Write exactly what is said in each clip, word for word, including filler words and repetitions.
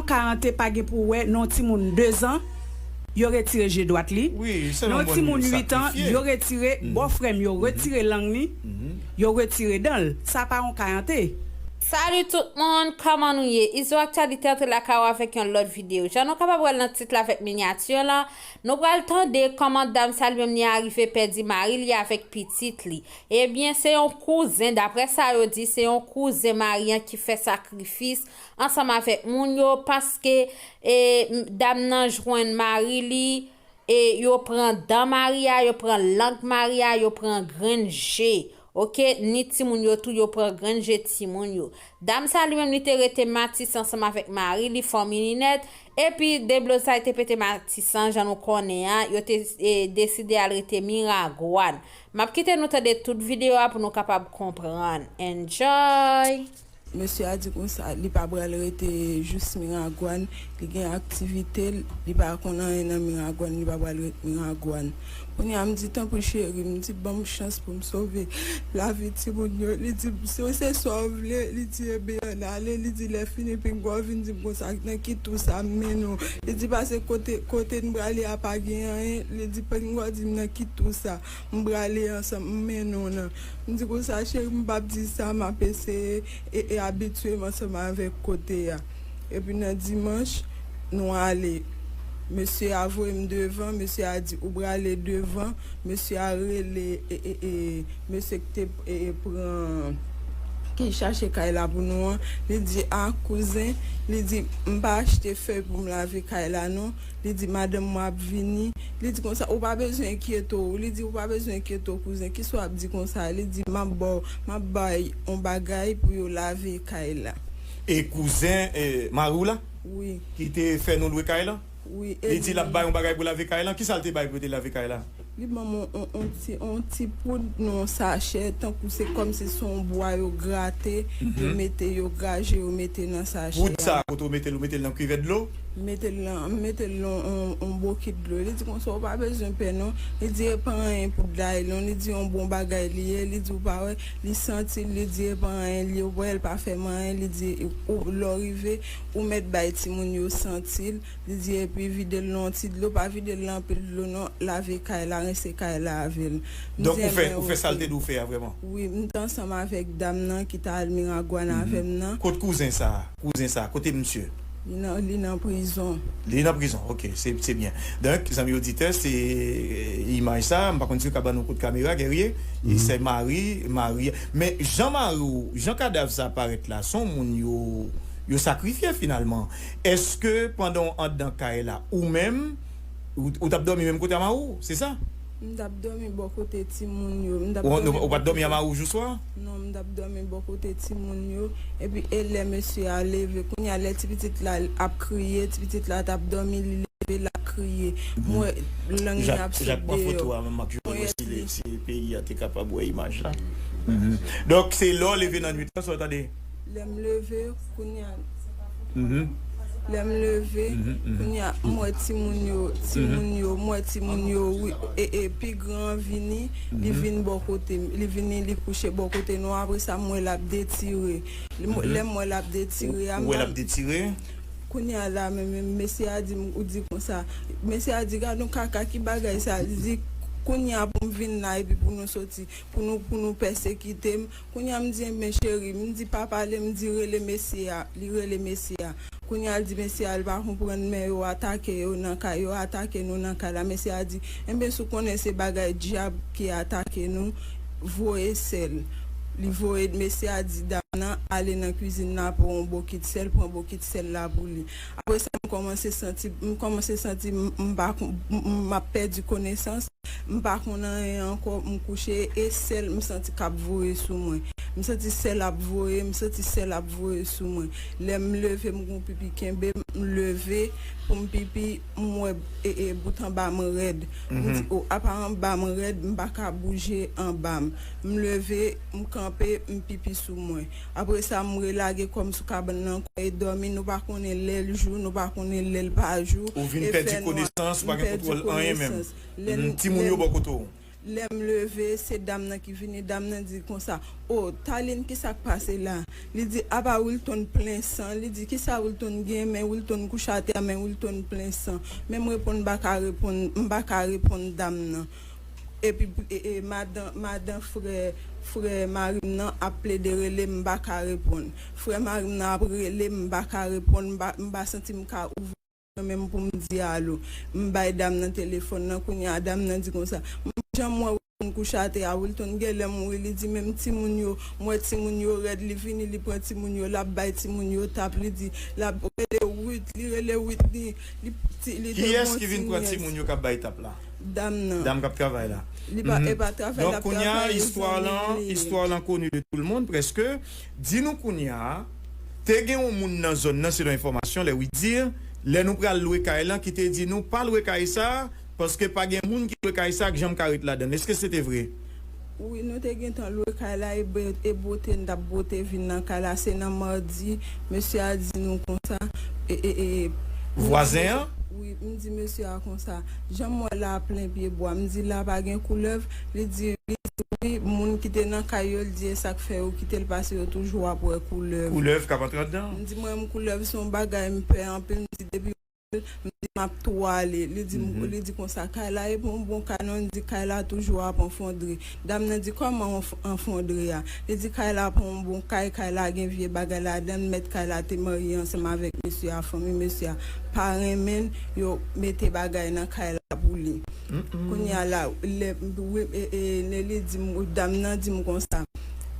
Karante pa gen pou wè nan yon timoun de zan, yo retire je dwat li. Nan yon timoun uit an, yo retire bò frè m, yo retire lang li, yo retire dan l. Sa pa yon Karante. Salut tout moun, kòman nou ye? Izo Aktyalite antre lakay ou avèk yon lòt videyo. Jan nou kapab wè l nan tit la avèk minyati la, nou pral tande kòman dam sa li menm li arive pèdi mari li avèk pitit li. Ebyen, se yon kouzen, daprè sa yo di, se yon kouzen mari an ki fè sakrifis ansanm avèk moun yo, paske e, dam nan jwenn mari li, e yo pran dan mari a, yo pran lang mari a, yo pran grenn je. Oke, ni timoun yo tou, yo pran grenn je timoun yo. Dam sa li menm li te rete Matisan ansanm avèk mari li, fanmi li nèt, epi deblozay te pete Matisan, jan nou konnen an, yo te e, deside al rete Miragwàn. M ap kite nou tande tout videyo a pou nou kapab konprann. Enjoy! Mesye a di konsa, li pa pral rete jis Miragwàn, li gen aktivite l, li pa konn anyen nan Miragwàn, li pa pral ret Miragwàn. Kounye a m di, tanpri cheri, m di, ban m chans pou m sove lavi timoun yo. Li di, si se sa w vle, li di, ebyen, ann ale. Li di, lè fini, pinga w vin di m konsa, nan ki twou sa m mennen w. Li di, pase kote, kote n prale a pa gen anyen. Li di, pinga w di m nan ki twou sa m prale ansanm, m mennen w nan. M di konsa, cheri, m p ap di sa, m ap eseye e, e abitye m ansanm avèk kote a. Epi nan dimanch, nou ale. Mesye a voye m devan, mesye a di, ou prale devan. Mesye a rele e, e, e, mesye ki te e, e, pran, ki chache kay la pou nou an. Li di, a, kouzen, li di, m pa achte fèy pou m lave kay la non. Li di, madanm mwen ap vini. Li di konsa, ou pa bezwen enkyete w. Li di, ou pa bezwen enkyete w, kouzen. Kisa w ap di konsa? Li di, m ap ba w, m ap bay yon bagay pou yo lave kay la. E kouzen e, mari w la? Wi. Ki te fè nou lwe kay la? Wi. Li di l ap bay yon bagay pou lave kay la. Kisa l te bay pou yo te lave kay la? Li ban m yon, yon, yon ti, yon ti poud nan yon sachè, tankou se kòmsi se yon bwa yo grate, yo mete, yo graje, yo mete nan sachè a. Poud sa, kote w mete l, ou mete l nan kivè dlo? M mete l nan, m mete l nan yon, yon bokit dlo. Li di konsa, ou pa bezwen pè non. Li di, e pa anyen poud la ye non. Li di, yon bon bagay li ye. Li di, ou pa wè, li santi l, li di, e pa anyen, li wè l pa fè m anyen. Li di, ou, lè w rive, ou mèt bay timoun yo santi l. Li di, epi vide l nan yon ti dlo, pa vide l nan anpil dlo non, lave kay la, rense kay la avè l. M di, Donk, ou fè, enben, ou fè sa l oke. Te di w fè a vrèman? Wi, m te ansanm avèk dam nan ki t al Miragwàn avè m nan. Kot kouzen sa a? Kouzen sa a, kote misye? Li nan, li nan prizon. Li nan prizon, oke, se, se byen. Donk, zanmi oditè, se e, imaj sa a, m pa konn si yo ka ban nou kout kamera, Guerrier, e se mari, mari. Men, jan mari w, jan kadav sa a parèt la, se yon moun yo, yo sakrifye finalman. Èske pandan w anndan kay la, ou menm, ou, ou t ap dòmi menm kote a mari w, se sa? M t ap dòmi bò kote timoun yo. M t ap Ou, dòmi ou, ou pa t bò dòmi a kote mari w jou swa? Non, m t ap dòmi bò kote timoun yo. Epi, e lè mesye a leve, kounye a, lè ti pitit la ap kriye, ti pitit la t ap dòmi, li leve, l ap kriye. M wè lang li ap sot deyò. Mwen wè si li. Si peyi a te kapab wè imaj la. Donk, se lè w leve nan nwit lan, sa w tande? Lè m leve, kounye a, lè m leve, kounye a, m wè timoun yo, timoun yo, m wè timoun yo, wi, e, e, pi gran an vini, li vin bò kote m, li vini, li kouche bò kote nou, apre sa, m wè l ap detire. Lè m, lè m wè l ap detire a, m Ou wè l ap pa detire? Kounye a la, men, men, mesye a di m, ou di konsa, mesye a di, gad yon kaka, ki bagay sa? Li di, kounye a pou m vin la, epi pou nou soti, pou nou, pou nou pèsekite m. Kounye a m di, enben, cheri, m di, pa pale, m di, rele mesye a. Li rele mesye a. Kounye a, l di mesye a, l pa konprann, men yo atake yo nan kay, yo atake nou nan kay la. Mesye a di, enben, si w konnen se bagay dyab ki atake nou, voye sèl. Li voye, mesye a di dam nan, ale nan kwizin nan, pran yon bokit sèl, pran bokit sèl la pou li. Apre sa, m kòmanse santi, m kòmanse santi m, m pa, m, m, m ap pèdi konesans. M pa konn anyen ankò, m kouche, e sèl m santi k ap voye sou mwen. M santi sèl ap voye, m santi sèl ap voye sou mwen. Lè m leve, m gon pipi kenbe m, m leve pou m pipi, m wè e, e, bout anba m rèd. M di, o, apa anba m rèd, m pa ka bouje anba m. M leve, m kanpe, m pipi sou mwen. Apre sa, m relage kò m sou kabann nan ankò e dòmi. Nou pa konnen lè l jou, nou pa konnen lè l pa jou. Ou vin pèdi konesans, ou pa gen kontwòl anyen menm. Timoun yo bò kote w. Lè m leve, se dam nan ki vini. Dam nan di konsa, "O, Talin, ki sa k pase la?" Li di, "Apa Wilton plen san." Li di, "Ki sa Wilton gen?" Men Wilton kouche atè a, men Wilton plen san. Men m reponn, m pa ka reponn, m pa ka reponn dam nan. Epi, e, e, madan, madan frè, frè mari m nan ap plede rele m, m pa ka reponn. Frè mari m nan ap rele m, m pa ka reponn, m pa, m pa santi m ka ouvri mwen menm pou m di alo. M bay dam nan telefòn nan, kounye a dam nan di konsa, "M jan m wè Wilton kouche atè a, Wilton genlè mouri." Li di, "Menm timoun yo, m wè timoun yo rèd." Li vini, li pran timoun yo, l ap bay timoun yo tap, li di, l ap rele Wit, li rele Wit, li, li, ti- li te Kiyès bon ki vin pran tinyès. Timoun yo k ap bay tap la? Dam nan. Dam k ap travay la. Li pa, Mhm. E pa travay l Donk, ap kounye a, travay, istwa lan, li ye. Istwa lan koni de tout le monde, prèske. Di nou kounye a, te gen yon moun nan zòn nan, selon enfòmasyon, lè wi dir, lè nou pral lwe kay lan, ki te di nou, "Pa lwe kay sa, paske pa gen moun ki lwe kay sa, ak jan m ka ret ladan l." Èske se te vre? Wi, nou te gentan lwe kay la, e be- e bote n t ap bote vin nan kay la. Se nan madi, mesye a di nou konsa, e, e, e, Vwazen an? Wi, m di mesye a konsa, "Jan m wè la a plen pye bwa." M di, "La pa gen koulèv?" Li di, li di, "Wi, moun ki te nan kay yo," li di, "e sa k fè yo kite l pase, yo toujou ap wè koulèv." Koulèv k ap antre anndan? M di, "Mwen menm, koulèv se yon bagay m pè anpil." M di, "Depi m di m ap tou ale." Li di, Mhm. Li di konsa, "Kay la e pa yon bon kay non." M di, "Kay la toujou ap anfondre." Dam nan di, "Kòman anf- anfondre a?" Li di, "Kay la pa yon bon kay, kay la gen vye bagay ladan l, mèt kay la te marye ansanm avèk mesye a, fanmi mesye a pa renmen l, yo mete bagay nan kay la pou li." Mm-mm. Kounye a la, lè, wi, e, e, lè li di m, dam nan di m konsa,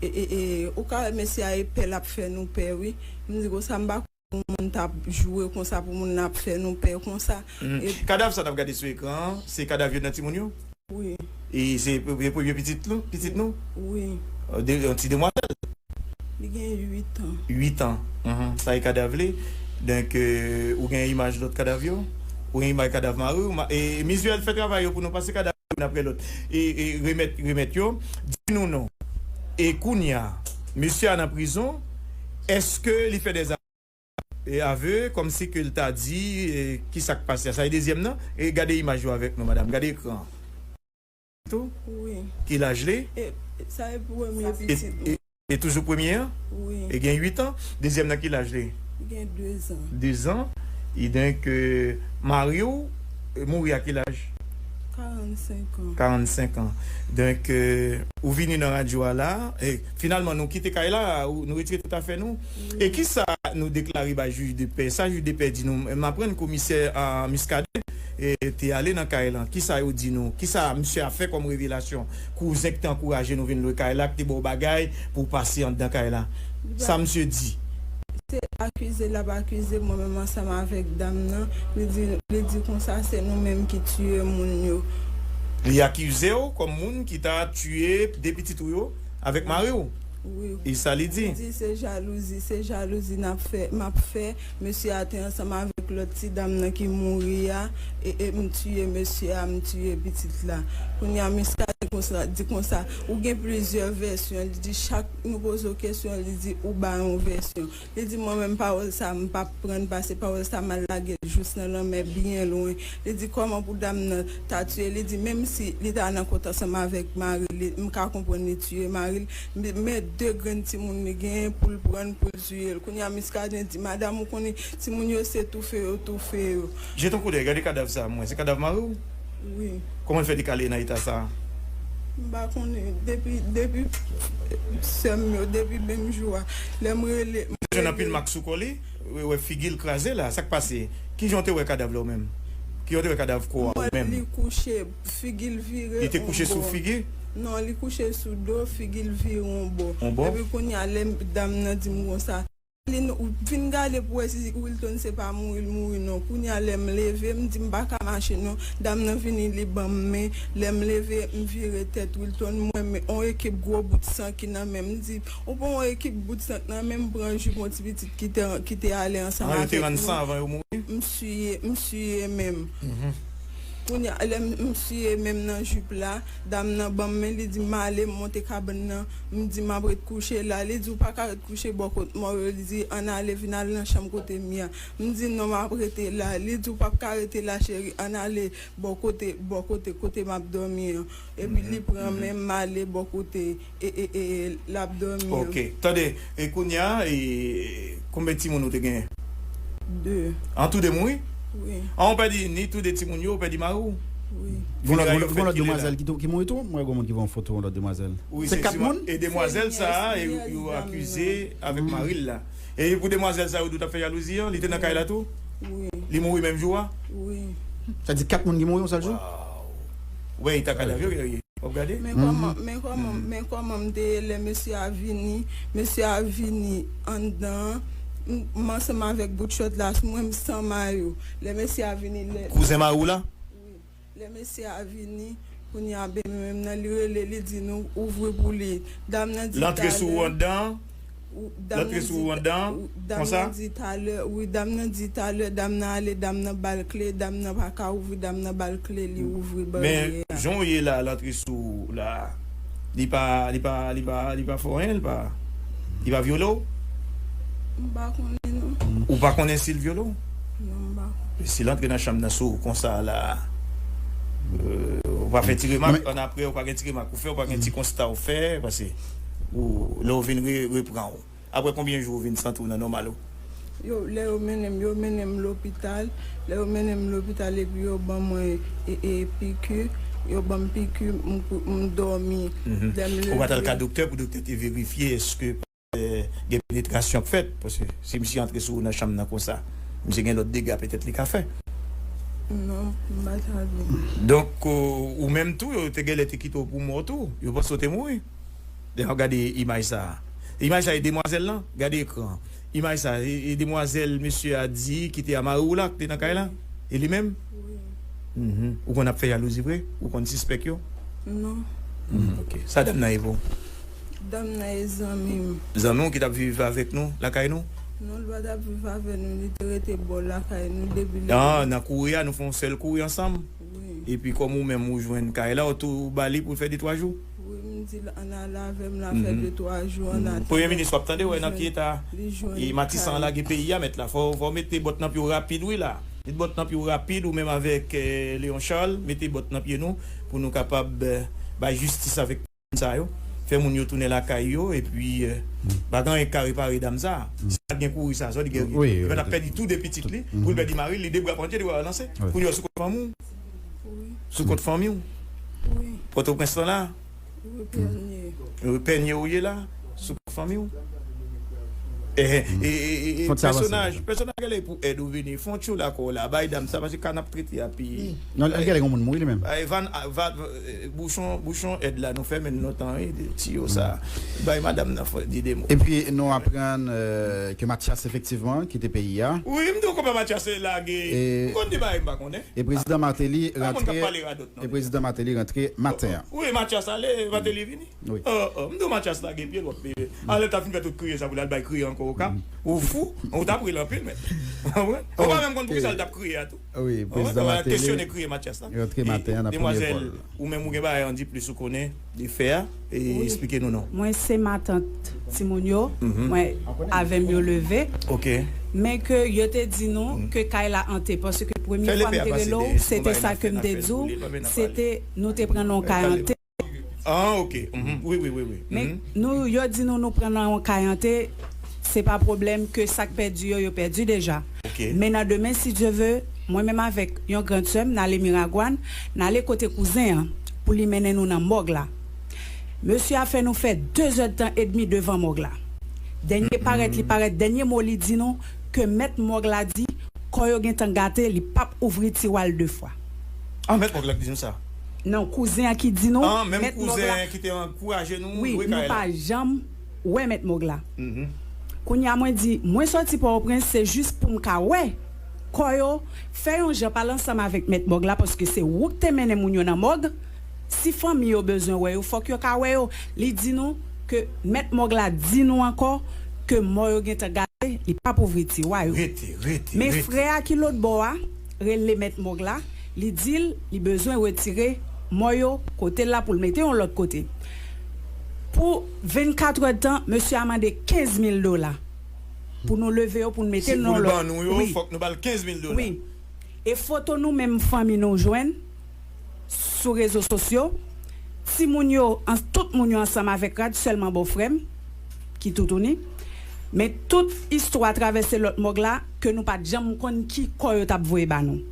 e, e, e, "Ou ka wè mesye a e pè l ap fè nou pè, wi." M di konsa, "M pa konn moun t ap joure konsa pou moun nan ap fè nou pè konsa." Mm. E Kadav sa n ap gade sou ekran an, se kadav youn nan timoun yo? Wi. E se pre- premye pitit nou, pitit nou? Wi. Euh, de- yon ti demwazèl? Li gen uit an. Uit an. Mhm. Sa e kadav li. Donk, euh, ou gen imaj lòt kadav yo? Ou gen imaj kadav mari w? Ma- E Mizuel fè travay yo pou nou pase kadav yo youn apre lòt. E, e remèt, remèt yo. Di nou non. E kounye a, mesye a nan prizon, èske li fè dèzavwe? E avwe, kòmsi ke l ta di, e, ki sa k pase a. Sa e dezyèm nan. E gade imaj yo avèk nou, madanm. Gade ekran an. Tou? Wi. Ki laj li? E, sa e premye E, pitit e, mwen. E toujou premye an? Wi. E gen uit an. Dezyèm nan, ki laj li? Li gen dezan. Dezan. E donk, euh, mari w, euh, mouri a ki laj? Karannsenk an. Karannsenk an. Donk, euh, ou vini nan radyo a la. E finalman, nou kite kay la, ou- nou retire tout afè nou. Wi. E ki sa nou deklare bay jij de pè? Sa jij de pè di nou, m aprann komisè, a, Muscadin, e, te ale nan kay lan. Ki sa yo di nou? Ki sa misye a fè kòm revelasyon? Kouzen ki te ankouraje nou vin lwe kay la, ki te ba w bagay pou w pase anndan kay la. Sa misye di? Se akize l ap akize mwen menm ansanm avèk dam nan. Li di, li di konsa se nou menm ki tiye moun yo. Li akize w kòm moun ki ta tiye de pitit ou yo avèk mari w? Wi. E sa li di? Li di se jalouzi, se jalouzi n ap fè, m ap fè. Mesye a te ansanm avèk lòt ti dam nan ki mouri a, e, e m tiye mesye a, m tiye pitit la. Kounye a, Muscadin konsa, di konsa, ou gen plizyè vèsyon. Li di chak nou poze w kesyon, li di ou ba yon vèsyon. Li di, "Mwen menm, pawòl sa, m p ap pran l, paske pawòl sa, m al lage l jous nan lanmè, byen lwen." Li di, "Kòman pou dam nan ta tiye?" Li di, "Menm si li ta nan kont ansanm avèk mari li, m ka konprann li tiye mari l, men, men de grenn timoun li genyen pou l pran l, pou l tiye l." Kounye a, Muscadin di, "Madanm, ou konnen, timoun yo se toufe yo toufe yo." Jete yon koudèy, gade kadav sa, mwen. Se kadav mari w? Wi. Kòman l fè li kale nan eta sa a? M pa konnen. Depi, depi sè m yo, depi menm jou a, lè m rele, m Jwenn anpil rele. Mak sou kò li, wè, wè figi l kraze la. Sa k pase? Kijan w te wè kadav la ou menm? Kijan w te wè kadav kò a ou menm? Li kouche, figi l vire Li te yon kouche sou bò. Figi? Non, li kouche sou do, figi l vire yon bò. Yon bò? Epi kounye a, lè dam nan di m konsa, Lin, ou vin gade pou wè si Wilton se pa mouri l mouri non. Kounye a lè m leve, m di m pa ka mache non. Dam nan vini, li ban m men. Lè m leve, m vire tèt Wilton, m wè men on ekip gwo bout san ki nan men m. M di, "Ou pran on ekip bout san ki nan men m, pran jip on ti pitit ki te, ki te ale ansanm avèk nou." An, yo te rann san avan yo mouri? M siye, m siye men m. Mhm. Kounye a, lè m siye men m nan jip la, dam nan ban m men, li di m ale, m monte kabann nan, m di m ap ret kouche la. Li di, "Ou pa ka ret kouche bò kot mò yo." Li di, "Ann ale, vin al nan chanm kote m ye a." M di, "Non, m ap rete la." Li di, "Ou p ap ka rete la, cheri, ann ale bò kote, bò kote, kote m ap dòmi an." Epi li pran men m, m ale bò kote e, e, e, l ap dòmi an. Ok, tande, e kounye a, e, konbyen timoun ou te genyen? De. An, tou de mouri? Wi. An, ou pèdi ni tou de timoun yo, ou pèdi mari w? Wi. Gen lòt, gen lòt demwazèl ki tou, ki mouri tou? Mwen wè gen moun ki voye yon foto yon lòt demwazèl. Wi, se kat moun? E demwazèl sa a, yo akize avèk mari l la. E pou demwazèl sa a, ou di w t ap fè jalouzi an, li te nan kay la tou? Wi. Li mouri menm jou a? Wi. Sa di kat moun ki mouri yon sèl jou? Waw. Ou wè eta kadav yo, Guerrier? W ap gade? Men kòman, men kòman, men kòman m te ye lè mesye a vini, mesye a vini anndan, m, m ansanm avèk bout chòt la sou mwen, m san mayo. Lè mesye a vini, lè Kouzen mari w la? Wi. Lè mesye a vini, kounye a ben menm nan, li rele, li di nou ouvri pou li. Dam nan di l antre sou ou anndan? Ou, dam nan di, ou, dam nan di talè, wi, dam nan di talè, dam nan ale, dam nan ba l kle, dam nan pa ka ouvri, dam nan ba l kle, li ouvri baryè a. Men, jan w ye la, l antre sou ou la, li pa, li pa, li pa, li pa fè w anyen, li pa, li pa vyole w? M pa konnen, non. Ou pa konnen si l vyole w? Non, m pa konnen. Si l antre nan chanm nan sou ou konsa la, euh, ou pa fè ti remak, annapre, ou pa gen ti remak ou fè, ou pa gen ti konsta ou fè, paske ou, lè ou vin re-, repran ou. Apre konbyen jou ou vin santi w nan nòmal ou? Yo, lè yo mennen m, yo mennen m lopital. Lè yo mennen m lopital epi yo ban mwen, e, e, piki, yo ban m piki, m, m dòmi. Lè m leve. Ou pa t al ka doktè pou doktè te verifye èske, eh, gen penetrasyon k fèt? Paske si misye antre sou ou nan chanm nan konsa, misye gen lòt dega petèt li ka fè. Non, m pa t al. Donk, ou, ou menm tou, yo te genlè te kite w pou mò tou. Yo panse w te mouri. Lè w ap gade imaj sa a. Imaj sa a, e demwazèl lan? Gade ekran an. Imaj sa a, e, e demwazèl mesye a di ki te a mari w la, ki te nan kay la? E li menm? Wi. Mhm. Ou konn ap fè jalouzi vre? Ou konn sispèk yo? Non. Mhm, ok. Sa dam nan ye pou ou? Dam nan ye zanmi m. Zanmi w ki t ap viv avèk nou, lakay nou? Non, li pa t ap viv avèk nou, li te rete bò lakay nou depi lè. Ah, nan kouri a, nou fè yon sèl kouri ansanm? Wi. Epi kòm ou menm ou jwenn kay la, ou tou ba li pou l fè de twa jou? Wi, m di l ann ale avè m, l a fè de twa jou anndan. Premye minis, w ap tande, wè nan ki eta Matisan an lage peyi a, mèt la. Fò, fò w mete bòt nan pye w rapid, wi la. Mete bòt nan pye w rapid, ou menm avèk, eh, Léon Charles, mete bòt nan pye nou pou nou kapab, eh, bay jistis avèk moun sa yo. Fè moun yo tounen lakay yo, epi, eh, pa gen anyen k ka repare dam sa. Si pa t gen kouri sa, sa w di Guerrier. Wi, wi, wi. Li pa t ap pèdi tou de pitit li, pou l pèdi mari l, li de bra pandye, li wè al lanse. Wi. Kounye a sou kont fanmi w. Wi. Sou kont fanmi w? Wi. Pòtoprens lan la? Wi, Pènye. Wi, Pènye ou ye la? Sou kont fanmi w? Eh, eh, eh, eh, eh, pèsonaj, pèsonaj genlè pou èd ou vini. Fè yon tchoul akò la, bay dam sa, paske ka n ap trete a pi. Non, genlè gen moun mouri li menm. Ay, van, a, va, eh, bouchon, bouchon èd la, nou fèmen l lontan, wi, tiyo sa. Bay madanm nan fò di de mo. Epi nou aprann, euh, ke Mathias efektivman kite peyi a. Wi, m di w konpa Mathias lage. M konn de bagay m pa konnen. E prezidan Martelly rantre, e prezidan Martelly rantre maten an. Wi, Mathias ale, Martelly vini. Wi. Oh, oh, m di w Mathias lage pye l, w ap peye. Alè l ta fin fè tout kriye sa pou l al bay kriye ankò Oka. Ou fou? Ou t ap ri l anpil, men. Ou pa menm konn poukisa l t ap kriye a tou. Wi, prezidan Martelly kesyone kriye Mathias la. Rantre maten an nan premye vòl. Demwazèl, ou menm ou gen bagay an di plis ou konnen de fè a, e esplike nou non. Mwen se matant timoun yo, mwen avè m yo leve. Ok. Men ke yo te di nou ke kay la ante, paske premye fwa m te rele w, se te sa ke m te di w, se te nou te pran nan yon kay ante. Ah, ok. Mhm. Wi, wi, wi, wi. Men nou, yo di nou, nou pran nan yon kay ante, se pa pwoblèm ke sa k pèdi yo, yo pèdi deja. Ok. Men nan demen, si Dye ve, mwen menm avèk yon grann sè m, n ale Miragwàn, n ale kote kouzen an, pou li mennen nou nan mòg la. Mesye a fè nou fè de zèdtan edmi devan mòg la. Dènye parèt li parèt, dènye mo li di nou, ke mèt mòg la di, kò yo gentan gate, li p ap ouvri tiwa l de fwa. Ah, mèt mòg la ki di nou sa? Non, kouzen an ki di nou, ah, menm mèt mòg la. Kouzen an ki te ankouraje nou, wi, louwe kay la. Nou pa janm wè mèt mòg la. Mhm. Kounye a, mwen di, mwen sòti Pòtoprens, se jis pou m ka wè kò yo, fè yon jan pale ansanm avèk mèt mòg la, paske se ou k te mennen moun yo nan mòg. Si fanmi yo bezwen wè yo, fòk yo ka wè yo. Li di nou ke mèt mòg la di nou ankò ke mò yo gentan gate, li p ap ouvri tiwa yo. Rete, rete, rete. Men frè a ki lòt bò a, rele mèt mòg la, li di l li bezwen retire mò yo kote l la pou l mete yon lòt kote. Pou vennkat èdtan, mesye a mande kenz mil dola pou nou leve yo, pou n mete nou lòt. Si pou l ban nou yo, fòk nou ba l kenz mil dola. Wi. E foto nou menm fanmi nou jwenn sou rezo sosyo. Timoun yo, tout moun yo ansanm avèk rad, sèlman bòfrè m ki toutouni. Men tout istwa travèse lòt mòg la, ke nou pa t janm konn ki kò yo t ap voye ba nou.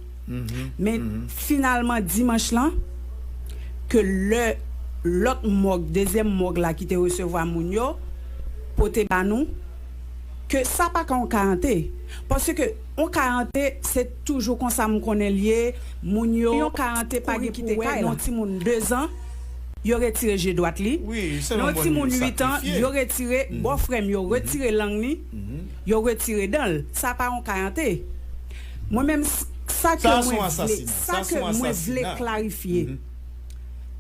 Men finalman, dimanch lan, ke lè lòt mòg, dezyèm mòg la ki te resevwa moun yo, pote ba nou, ke sa pa ka yon karante. Paske yon karante, se toujou konsa m konnen l ye, moun yo yon karante pa gen pou wè nan yon timoun dezan, yo retire je dwat li. Nan yon timoun uit an, yo retire bòfrè m, yo retire lang li, yo retire dan l. Sa pa yon karante. Mwen menm, sa ke mwen vle, sa ke mwen vle klarifye.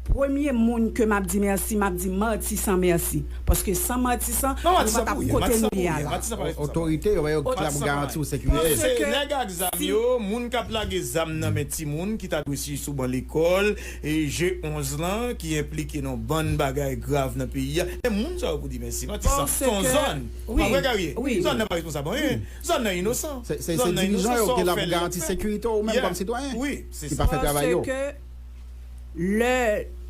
Premye moun ke m ap di mèsi, m ap di Matisan mèsi. Paske san Matisan, nou pa t ap kote nou ye a la. Otorite yo, yo ki la pou garanti w sekirite. Se nèg ak zam yo, moun k ap lage zam nan men timoun ki ta dwe siy sou ban lekòl, e G onz lan ki enplike nan bann bagay grav nan peyi a. E moun sa yo pou di mèsi. Matisan, se yon zòn. Pa vre, Guerrier? Zòn nan pa responsab anyen. Zòn nan inosan. Se dirijan yo ki la pou garanti sekirite ou menm kòm sitwayen ki pa fè travay yo. Lè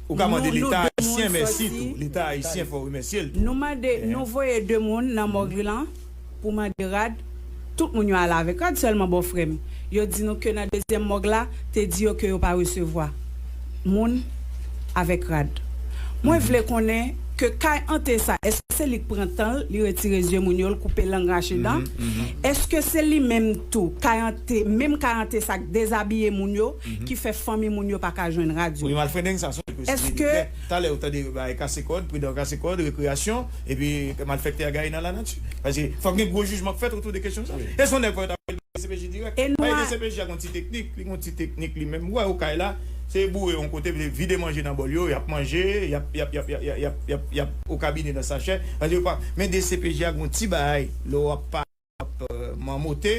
ou ka mande Leta ayisyen mèsi tou. Leta ayisyen fò remèsye l tou. Nou mande, nou voye de moun nan mòg lan pou mande rad. Tout moun yo ale avèk rad, sèlman bòfrè m. Yo di nou ke nan dezyèm mòg la, te di yo ke yo pa resevwa moun avèk rad. Mwen vle konnen ke Kay Ante sa, èske se li k pran tan l, li retire zye moun yo, l koupe lang, rache dan? Èske se li menm tou, Kay Ante, menm Kay Ante sa k dezabiye moun yo, ki fè fanmi moun yo pa ka jwenn rad yo? Wi, malfrendeng sa, se yon posibite. Èske talè ou tande bagay kase kòd, pridan kase kòd, rekreyasyon, epi malfektè a gaye nan lanati. Paske fòk gen gwo jijman k fèt otou de kesyon sa. E se yon nèg fò yo ta D C P J dirèk. Paske D C P J a gon ti teknik, li gon ti teknik li menm. Ou wè Okay la, se boure yon kote, vide manje nan bòl yo, y ap manje, y ap, y ap, y ap, y ap, y ap, y ap, y ap okabine nan sachè. Paske yo pa, men D C P J a gon ti bagay, lè w ap pa, ap, euh, manmote,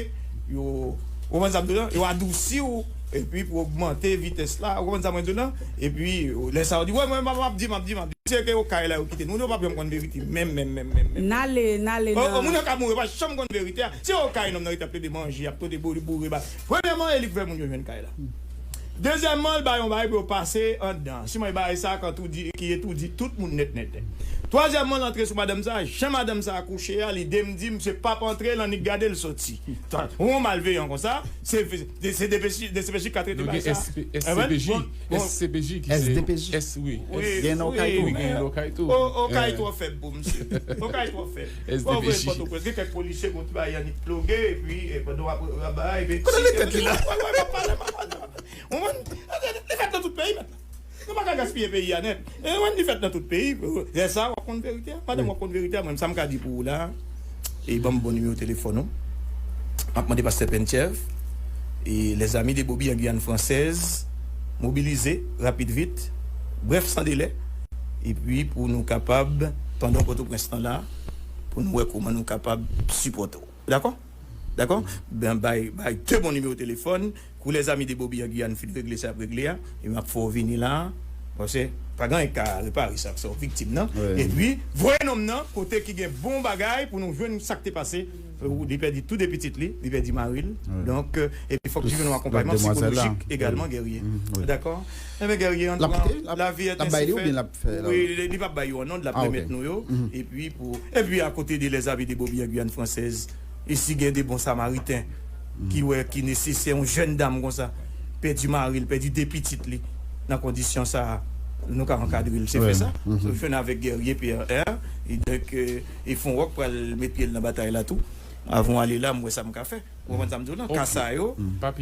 yo, ou konprann sa m di w lan? Yo adousi w, epi pou ogmante vitès la, ou konprann sa mwen di w lan? Epi, lè sa yo di, wè, mwen, m ap, m ap di, m ap di, m ap di. Se ke Okay la yo kite nou, nou p ap janm konn verite, menm, menm, menm, menm, menm. N ale, n ale nan. Moun yo ka mouri, yo pa janm konn verite a. Se Okay nonm nan rete ap plede manje, ap plede boule, boure ba. Premyèman, e li k fè moun yo jwenn Kay la. Dezyèmman, l bay yon bagay pou yo pase anndan. Siman e bagay sa k antoudi, ki etoudi tout moun nèt, nèt, nèt. Twazyèmman, l antre sou madanm sa, jan madanm sa kouche a, li demdi, misye p ap antre, l annik gade l soti. Yon malveyan konsa, se, se D C P J, D C P J k ka trete bagay sa. S C P J, S C P J ki se S D P J. S, wi. Wi, gen nan Okay tou. Wi, gen nan Okay tou. Okay twò fèb pou misye. Okay twò fèb. Fò voye l Pòtoprens. Gen kèk polisye, gon ti bagay annik ploge, epi, e, pandan w ap, w ap bay, epi kote l met tèt li la? Wè, wè, m ap pale, m ap pale. Ou konprann? Li fèt nan tout peyi mentnan. Nou pa ka gaspiye peyi a nèt. E, wè, li fèt nan tout peyi. Lè sa, w ap konn verite a. Madanm, w ap konn verite a. Mwen, sa m ka di pou ou la, e ban m bon nimewo telefòn ou. M ap mande pastè Pentchèv e Les Amis de Bobby en Guyane Française mobilize rapid vit, brèf, san delè, epi pou nou kapab, pandan Pòtoprens lan la, pou nou wè kòman nou kapab sipòte w. Dakò? Dakò? Ben, bay, bay de bon nimewo telefòn. Kou Les Amis de Bobby en Guyane fin regle sa y ap regle a, e m ap fè w vini la, paske pa gen anyen k ka repare sa, sa w viktim nan. Epi, voye nonm nan kote ki gen bon bagay pou nou jwenn sa k te pase. Li pèdi tou de pitit li, li pèdi mari l. Donk, euh, epi fòk li jwenn yon akonpayman sikolojik egalman, Guerrier. Dakò? Enben, Guerrier, an tou ka, la vie est ainsi faite. Wi, li, li p ap bay yo an non, l ap remèt nou yo. Epi pou, epi akote de Les Amis de Bobby en Guyane Française, e si gen de bon samariten ki wè ki nesesè, yon jèn dam konsa, pèdi mari l, pèdi de pitit li, nan kondisyon sa a, nou ka ankadre l. Se fè sa. So, jwenn avèk Guerrier Pierre, hein? E donk, euh, e Fon Wòk pral met pye l nan batay la tou. Avan w ale la, m wè sa m ka fè. Ou konprann sa m di w lan? Ka sa yo,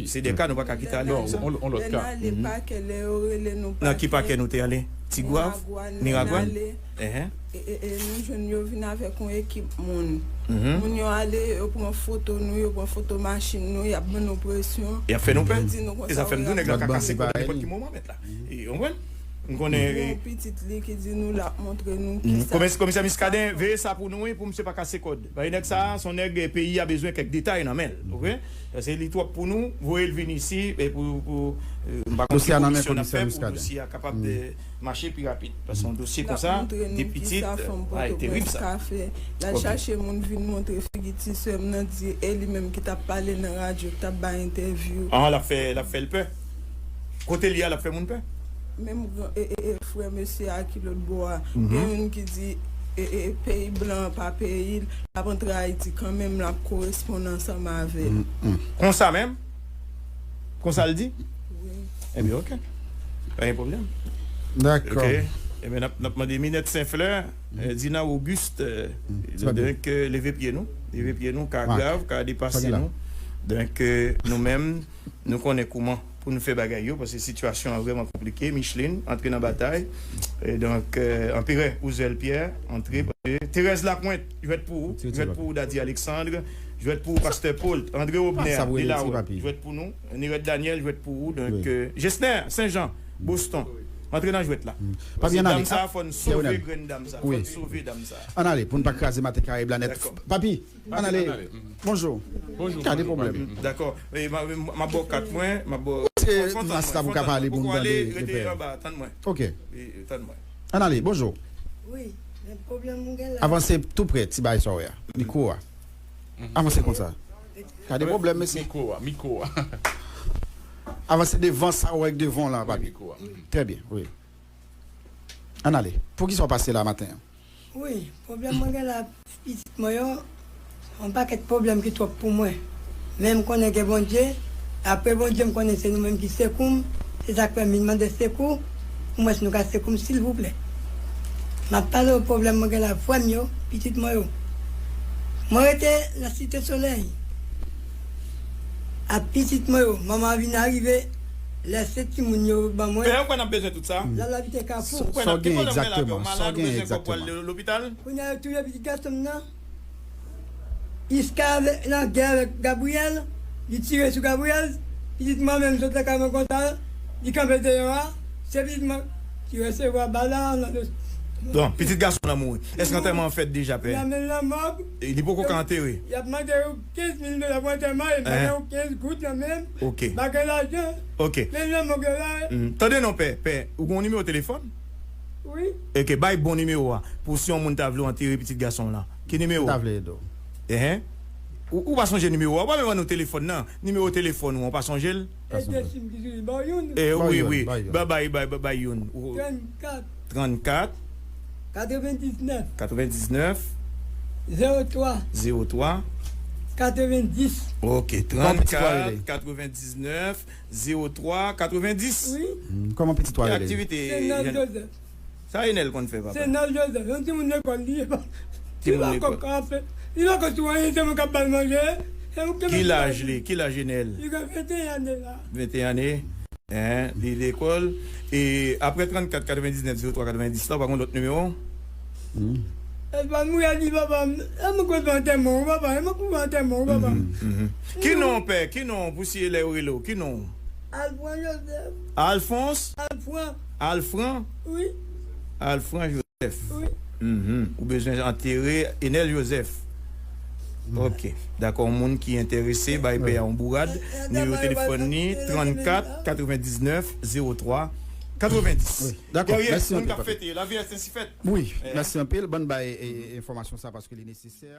se de ka nou pa ka kite ale konsa. Lè n ale pakè, lè yo rele nou pakè. Nan ki pakè nou te ale? Tigwav? Miragwàn? Enhen. E, e, e nou jwenn yo vin avèk yon ekip moun. Moun yo ale, yo pran foto nou, yo pran foto machin nou, y ap ban nou presyon. Y ap fè nou pè. Yo di nou konsa, e sa fè m di w nèg la ka kase kò nenpòt ki moman, mèt la. E, ou konprann? M konnen. Gen yon pitit li ki di nou l ap montre nou kisa. Komisè Miskaden, veye sa pou nou, wi, pou misye pa kase kòd. Paske nèg sa a, se yon nèg, eh, peyi a bezwen kèk detay nan men l, oke? Paske li twòp pou nou, voye l vin isi, e pou, pou, eh, m pa konn ki komisyon n ap fè pou dosye a kapab, eh, mache pi rapid. Paske yon dosye konsa, de pitit, eh, terib sa. L al chache moun vin montre figi ti sè m nan, di e li menm ki t ap pale nan radyo, ki t ap bay entèvyou. Ah, l ap fè, l ap fè l pè. Kote l ye a, l ap fè moun pè. Menm gran, e, e, e, frè mesye a ki lòt bò a, gen youn ki di, e, e, e, peyi blan an pa peyi l, l ap antre Ayiti kanmenm, l ap koresponn ansanm avè l. Konsa menm? Konsa l di? Wi. Ebyen, oke. Pa gen pwoblèm. Dakò. Oke. Ebyen, n ap, n ap mande Minette Saint-Fleur, eh, Dina Auguste, eh, donk, eh, leve pye nou. Leve pye nou, ka grav, ka depase nou. Donk, eh, nou menm, nou konnen kouman pou nou fè bagay yo, paske sitiyasyon an vrèman konplike. Micheline, antre nan batay. E donk, eh, Anperè Ouzèl Pierre, antre. Thérèse Lapointe, jwèt pou ou. Jwèt pou ou, Dady Alexandre. Jwèt pou ou, Pastè Paul, André Robner, Delahaut, jwèt pou nou. Nirette Daniel, jwèt pou ou. Donk, eh, Gesner Saint-Jean, Boston, antre nan jwèt la. Paske dam sa a, fò n sove grenn dam sa a. Fò n sove dam sa a. Ann ale, pou n pa kraze maten Karayib la nèt. Papi, ann ale. Bonjou. Bonjou. Gade pwoblèm. Dakò. E, m a, m a ba w kat mwen, m a ba w. Se mas la pou ka pale pou n tande. Rete anba, tann mwen. Oke. Tann mwen. Ann ale, bonjou. Wi, men pwoblèm mwen gen la. Avanse tou prè, ti bagay sa w wè a. Mikwo a. Avanse konsa. Gade pwoblèm, mesye. Mikwo a, mikwo a. Avanse devan sa w wè devan w la, papi. Mikwo a. Trè byen, wi. Ann ale. Poukisa w pase la maten an? Wi, pwoblèm mwen gen la, pitit mwen yo, yon pakèt pwoblèm ki twòp pou mwen. Men m konnen gen Bondye, apre Bondye, m konnen se nou menm ki sekou m, se sa k fè m vin mande sekou, pou m wè si nou ka sekou m, silvouplè. M ap pale w pwoblèm mwen gen la, frè m yo, pitit mwen yo. Mwen rete nan Site Solèy. Ak pitit mwen yo, manman an vin arive, lèse timoun yo ban mwen. Pè, ou kwè n ap bezwen tout sa? L al abite Kafou. Ou kwè n ap, ki pwoblèm ou gen la, pè? Ou malad, ou bezwen kòb pou al lopital? Kounye a, yo touye pitit gason m nan. Iska avè, nan gè avèk Gabriyèl, li tire sou Gabriyèl, pitit mwen menm sot lakay mwen konsa, li kanpe deyò a, se pitit mwen ki resevwa bal la nan do. Bon, pitit gason w lan mouri. Èske antèman an fèt deja, pè? Li amenn nan mòg. E li poko ka antere? Y ap mande yo kenz mil dola pou antèman, e mande yo kenz goud nan men m. Ok. Pa gen lajan. Ok. Men nan mòg yo la. Tande non, pè, pè, ou gen yon nimewo telefòn? Wi. Ok, bay bon nimewo a. Pou si yon moun ta vle w antere pitit gason w lan. Ki nimewo? Ou ta vle ede w. Enhen. Ou, ou pa sonje nimewo a? Ou pa menm ban nou telefòn nan. Nimewo telefòn ou an, ou pa sonje l? E de sim ki sou li, ba w youn. E, wi, wi. Ba, bay, bay, bay, bay youn. Trannkat. Trannkat. Katrevendiznèf. Katrevendiznèf. Zewo twa. Zewo twa. Katrevendis. Ok, trannkat, katrevendiznèf, zewo twa, katrevendis. Wi. Kòman pitit ou a rele? Ki aktivite? Senòl Joseph. Sa Enèl konn fè, papa? Senòl Joseph, yon timoun lekòl li ye. Li pa konn ka fè. Li pa konn sou anyen, se mwen k ap ba l manje. Ki laj li? Ki laj Enèl? Li gen venteyen ane la. Venteyen ane. Hein, li lekòl. E apre trannkat, katrevendiznèf, zewo twa, katrevendis la, ou pa gen lòt nimewo? E pa mwen a di papa m, e mwen konn fè antèman w, papa, e mwen konn fè antèman w, papa. Ki non, pè? Ki non pou si lè yo rele w? Ki non? Alfran Joseph. Alphonse? Alfran. Alfran? Wi. Alfran Joseph. Wi. Ou bezwen antere Enèl Joseph. Ok. Dakò, yon moun ki enterese, bay pè a yon bourad. Nimewo telefòn ni, trannkat, katrevendiznèf, zewo twa, katrevendis. Dakò, mèsi anpil, papa. Wi, mèsi anpil. Ban n bay, e, e, enfòmasyon sa paske li nesesè.